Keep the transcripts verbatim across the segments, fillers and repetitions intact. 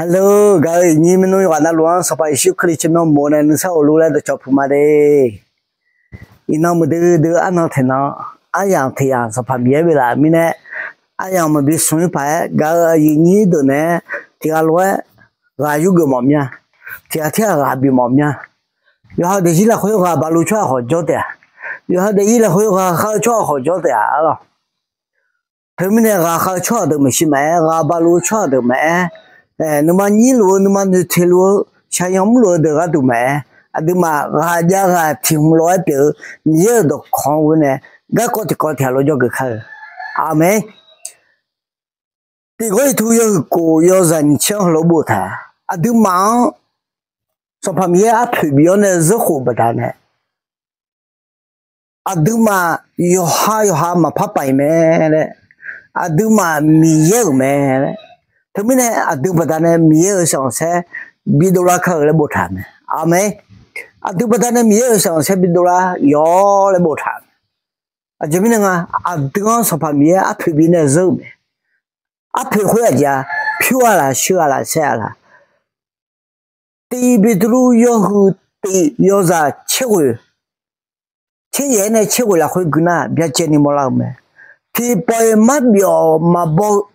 Lor, gaq-eu iqnyir maernmr yawqghaq navluf-anr Sanqpaq Yeqsur Kali tsawrmyanr mawf nae nuisar ghofluf laer dawqcawq puq ma de. Iqnan muiqdui dui arnan taeqnan, aryamq tiq yamq Sanqpaq Miqyaer biflaf mirnae, aryamq maqbi smq-ir paq-aer gaq-eu aqyuif nyir deuq naeq-aer tiq ghaq lof-aer ghaq yurgeuf mawf mya. Tiq ghaq tir ghaq ghaq bif mawf mya. Yawqha daefzir lafkhoer ghaq baqlu tsawrhaq khawf jawr taef-a. Yawqha daefzir lafkhoer ghaq khav-eu tsawrhaq khawf jawr taef-a lor. Teumirnae ghaq khav-eu tsawrhaq deuq maqsiq maqaer, ghaq baqlu-eu tsawrhaq deuq maqaer, nuima nyir luf-eu, nuima noeqteq luf-eu, shaqyan mrluf-eu deuq gharduq maqaer, aqduimaf ghaq jav ghaq tiq hmq lof-aer pyeuf-eu Miqyaer-euq dawqkawq-anr ghoe nae garkawv tiqkawv tiq ghaq lof jawrgeuf kar-eu. Aqmeq. Tiq Gawrliqtu yawhuiq kof yawzaq nyiq tser-anr heulof-aer boftaq, aqduimaf-anr Sanqpaq Miqyaer arpoeq bif-awr nae zeurkhof baqdanae, aqduimaf yawqha yawqha maqpar paq-iq mae laer, aqduimaf Miqyaer-euq mae laer, teumirnae aqdui baqdanae Miqyaer-euq sanqsaer bidov lar kar-eu laer boftaq mae. Aqmeq. Aqdui baqdanae Miqyaer-euq sanqsaer bidov lar yawr laer boftaq mae. Aqjeq mirnae nga, aqdui-anr Sanqpaq Miqyaer arpoeq bif nae zeur-euq mae. Arpoeq khoer aqjeq-a, pyur-a laf, shir-a laf, saer-a laf. Tiq Beqtuvluv yawhuiq tiq yawzaq tser ghoeq, tser yaef-aer nae tser ghoeq lafkhoer gui nar byacaevni mawrlar-eu mae. Tiqpawf-iq marbyawf maqbaw-eu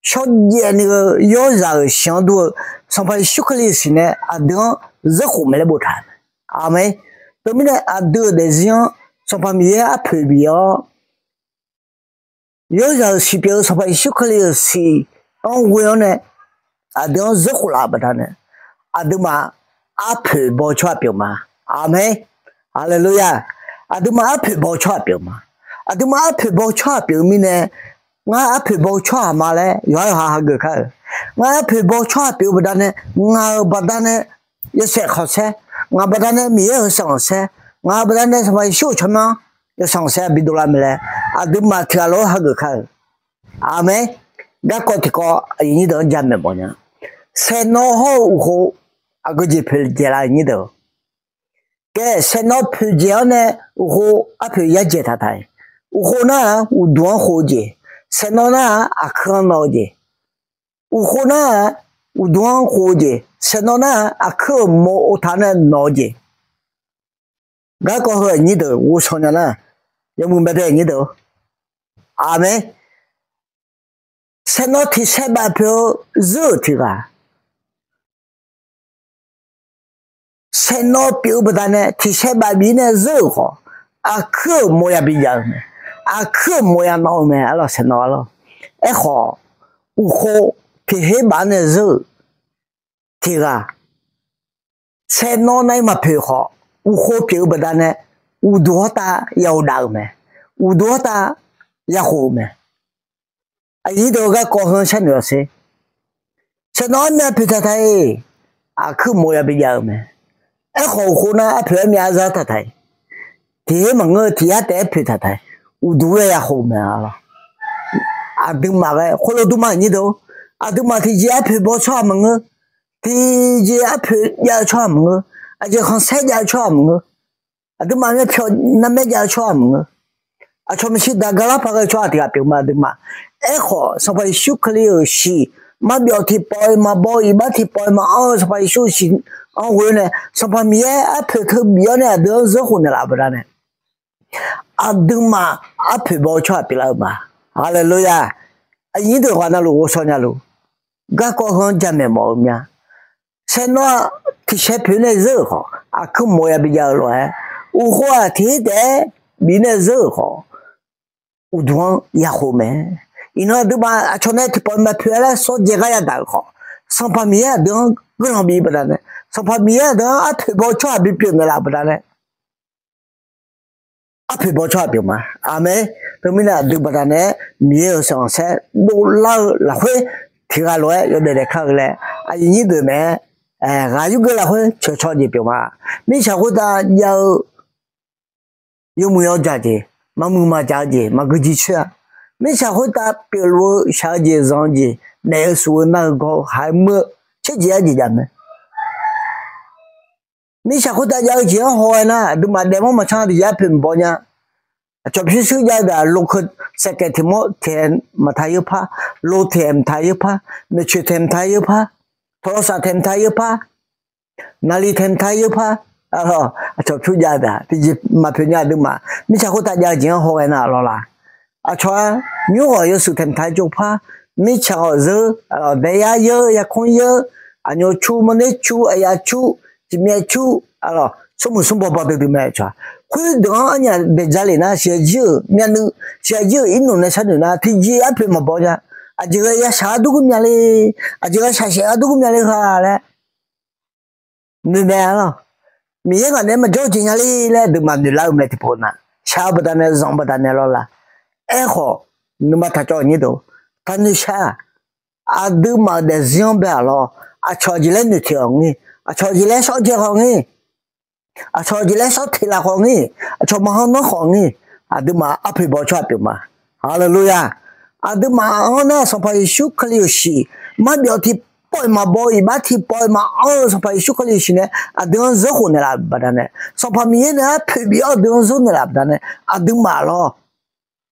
shawrjaev ni-eu yawrzaq-euq shiq-anr dur-eu Sanqpaq Yeqsur Kali-euq siq nae aqdui-anr zeurkhof mae laer boftaq. Aqmeq. Teumirnae aqdui-euq daefzir-anr Sanqpaq Miqyaer arpoeq bif-awr, yawrzaq-euq siq pyeuf-eu Sanqpaq Yeqsur Kali-euq siq-anr ghoe-awr nae aqdui-anr zeurkhof laf-eu baqdanae, aqduimaf arpoeq baw-eu tsawrhaq pyeuf ma. Aqmeq. Haleluya. Aqduimaf arpoeq baw-eu tsawrhaq pyeuf ma. Aqduimaf arpoeq baw-eu tsawrhaq pyeuf-eu mirnae, ngar arpoeq baw-eu tsawrhaq ma laer yawqha yawqha hageuf kar-eu. Ngar arpoeq baw-eu tsawrhaq pyeuf-eu baqdanae, ngaq-euq baqdanae yawshaef khanqsaer, ngaq baqdanae Miqyaer-euq sanqsaer, ngaq-euq baqdanae Sanqpaq Yeqsur-euq tsawrmyanr yawsanqsaer bidov lar mae laer, aqduimaf tiq ghaq lof-aer hageuf kar-eu. Aqmeq. Garkawv tiqkawv aqyuif nyir deuq-anr jamaeq mawf nya. Saeqnawv hawr-eu uqkhov aqgeu jeq poeqdzaeq la nyir deuq. Kae, saeqnawv poeqdzaeq-awr nae uqkhov arpoeq yar dzaeq taq taq-iq. Uqkhov nar-aq uqduq-anr khof-eu jeq, saeqnawv nar-aq aqkuir-anr nawv-eu jeq. Uqkhov nar-aq uqduq-anr khof-eu jeq, saeqnawv nar-aq aqkuir-euq mov ov taq nae nawq-eu jeq. Garkawv heu aqnyir deuq ghovshaw nya nar, yawmuiq bae dae aqnyir deuq. Aqmeq. Saeqnawv tiq saer baf pyeuf-eu zeur-euq tiq ghaq, saeqnawv pyeuf-eu baqdanae tiq saer baf bif nae zeur-euq khawf, aqkuir-euq mov ya bijav-eu mae. Aqkuir-euq mov ya nawv-eu mae arlawq, saeqnawv arlawq. Aerkhawf, uqkhov tiq her baf-anr nae zeur-euq tiq ghaq, saeqnawv nav-ir maqpoeq khawf, uqkhov pyeuf-eu baqdanae uqduq hawrtav ya ghofdav-euq mae. Uqduq hawrtav ya khof-eu mae. Aqyuif nyir deuq-eu garkawv heu-anr sharnoeq-awq sher. Saeqnawv armyav poeq taq taq-iq, aqkuir mov ya bijav-eu mae. Aerkhawf uqkhov nar arpoeq armyav arzar taq taq-iq, tiq her maqngeur-eu tiq yar taef-aer poeq taq taq-iq, uqduq ghae ya khof-eu mae arlawq. Aqduimaf ghae khoerlof dur ma nyir deuq. Aqduimaf tiqjeq arpoeq baw tsawrhaq maqngeur, tiqjeq arpoeq jav-eu tsawrhaq maqngeur, aqjeq khanqsaer jav-eu tsawrhaq maqngeur, aqduimaf myavpyawq narmaer jav-eu tsawrhaq maqngeur, aqcawq maeqshi daq gar lar paq ghae-eu tsawrhaq tiq ghaq pyeuf ma aqduimaf. Aerkhawf Sanqpaq Yeqsur Kali-euq siq, marbyawf tiqpawf-iq maqbaw-eu, iqbax tiqpawf-iq maqanr-eu Sanqpaq Yeqsur-euq siq-anr ghoe-awr nae, Sanqpaq Miqyaer arpoeq teu bif-awr nae aqdui-anr zeur khof naeqlaf-euq baqdanae, aqduimaf arpoeq baw-eu tsawrhaq pyeuflar-eu ma. Haleluya! Aqnyir deuq ghaq navluf ghovshaw nya luf, garkawv heu-anr jamaeq mawf-eu mya. Saeqnawv-aq tiq saer poeq nae zeur-euq khawf, aqkuir mawf ya bijav-eu lof-aer, uqkhov-aq tiq her taef-aer bif nae zeur-euq khawf, uqduq-anr ya khof mae. Iqnan aqduimaf aqcawq nae tiqpawf maqpoeq-a laer sawr dzae gar yadaq-euq khawf, Sanqpaq Miqyaer aqdui-anr guiqlanq bif baqdanae, Sanqpaq Miqyaer aqdui-anr arpoeq baw-eu tsawrhaq bipyeuf naeqlaf baqdanae, arpoeq baw-eu tsawrhaq pyeuf ma. Aqmeq. Teumirnae aqdui baqdanae Miqyaer-euq sanqsaer dovlar-eu lafkhoer tiq ghaq lof-aer yawdaef daef kar-eu laer aqyuif nyir deuq naeq-aer, ghaq yurgeuf lafkhoer ceuq caw jeq pyeuf ma. Mirtsaq khoertav jav-eu yawmuiq yawdzaq jeq, maqmuiq maqjaq-eu jeq maqgui jircoer-a. Mirtsaq khoertav pyeufluf-eu shaq-eu jeq, zanq-eu jeq, naef-eu suf-eu nar-eu gawr-eu haq-aer muir-eu tserjeq-aer jeq jav mae. Mirtsaq khoertav jav-eu jeq-anr haw-aer nar, aqduimaf daefmawr maqcan tiqjeq arpoeq maqbaw nya. Aqcawq pyurshuir jav-eu deuq-aq, lokeu saeqkaeq tiq mawr taeq maqtaq yeur par, lo taeq maqtaq yeur par, maeqtsoeq taeq maqtaq yeur par, Tawqlawsaq taeqmq ta yeur par, naqliq taeqmq ta yeur par, aqcawq pyur jav-eu taef tiqjeq maqpoeq nya aqduimaf mirtsaq khoertav jav-eu jeq-anr hawghae nar lawr la. Aqcawq-aq, nymrghawq yawshuif taeqmq ta-aer tsov par, mirtsaq ghawqzeur, daeyar yeur, yarkanr yeur, aqnyoq cur, mawrner cur, aqya cur, tiqmyav cur, smrmuiq smrbaw baw duidui mae aqcawq-aq. Khoerdeuq-anr arnyaf daeq dzaq lef nar, siqghaq jir-euq myavnuiv, siqghaq jir-euq irnuq nae sharnoeq nar, tiqjeq arpoeq maqbaw nya. Aqjeq ghae yashaq-awr dur gur mya le, aqjeq ghae shaqshaef ghae dur gur mya le ha laer noeq mae arlawr. Miqyaer ngaq naeq-aer maqjawr-eu jeq nya le laer aqduimaf noeqlar-eu mae tiqpov nar, shaq-eu baqdanae zanq-eu baqdanae lawr la. Aerkhawf, nuima taq cawv nyir deuq, taqnoeq shaq-aq, aqduimaf-euq daefzir-anr bae-aq lawr, aqcawq jeq laer noeqteq-awq ngir, aqcawq jeq laer shawr jae khawf ngir, aqcawq jeq laer shawr teq laf khawf ngir, aqcawq maqhaw nanr khawf ngir, aqduimaf arpoeq baw tsawrhaq pyeuf ma. Haleluya! Aqduimaf-anr nar Sanqpaq Yeqsur Kali-euq shiq marbyawf tiqpawf-iq maqbaw, iqbax tiqpawf-iq maqanr-eu Sanqpaq Yeqsur Kali-euq shiq nae aqdui-anr zeur khof naeqlaf-euq baqdanae, Sanqpaq Miqyaer nae arpoeq bif-awr aqdui-anr zeur naeqlaf-euq baqdanae, aqduimaf lawr,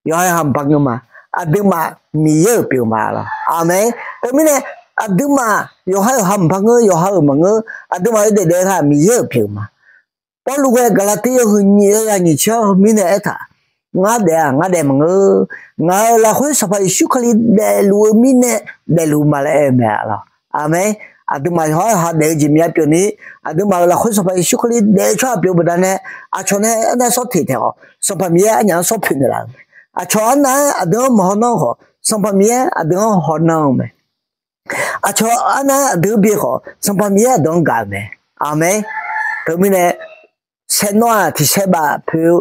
yawqha yawqha maqbar ngeur ma. Aqduimaf Miqyaer-euq pyeuf ma lawr. Aqmeq. Teumirnae aqduimaf yawqha yawqha maqbar ngeur, yawqha-euq maqngeur, aqduimaf yawdaef daef-eu ghaq Miqyaer-euq pyeuf ma. Pawrluv ghae Gaqlaqtiv yawhuiq nyiq-eu ghaq nyiq tser-awr mirnae aertaq, ngar daef-aq ngar daef maqngeur. Ngaq-euq lafkhoer Sanqpaq Yeqsur Kali daefluf-eu mirnae daefluf ma laer aer-eu mae lawr. Aqmeq. Aqduimaf yawqha yawqha daef-eu jeq myav pyeufni, aqduimaf-euq lafkhoer Sanqpaq Yeqsur Kali daef-eu tsawrhaq pyeuf-eu baqdanae, aqcawq nae arnav sawr teq taeq khawf Sanqpaq Miqyaer arnyaf-anr sawr poeq naeqlaf-euq mae. Aqcawq arnav-aer aqdui-anr maqhaw nanr-eu khawf Sanqpaq Miqyaer aqdui-anr haw nanr-eu mae. Aqcawq arnav-aer aqdui-anr bi khawf Sanqpaq Miqyaer aqdui-anr gaq-eu mae. Aqmeq. Teumirnae saernawr-aq tiqsaer baf poeq-eu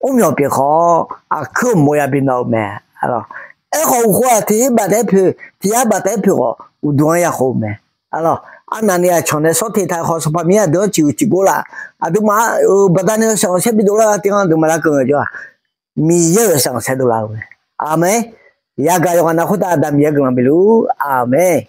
mrmyawq pyeuf khawf, aqkuir-euq mawq ya bi nawv-eu mae. Aerkhawf uqkhov-aq tiqyar baf taef-aer poeq, tiqyar baf taef-aer poeq khawf uqduq-anr ya khof-eu mae. Arlawr, arnavni aqcawq nae sawr teq taq-eu khawf Sanqpaq Miqyaer aqdui-anr ciqhuiq ciqgor laf. Aqduimaf-euq baqdanae yawshaef khanqsaer bi dovlar-eu ghaq tiq ghaq aqduimaf larkeuv ngae jawr-aq, Miqyaer-euq yawshaef khanqsaer dovlar-eu mae. Aqmeq. Yagaq yawqghaq nav khoertav Aqda Miqyaer guiqlanq bifluf. Aqmeq.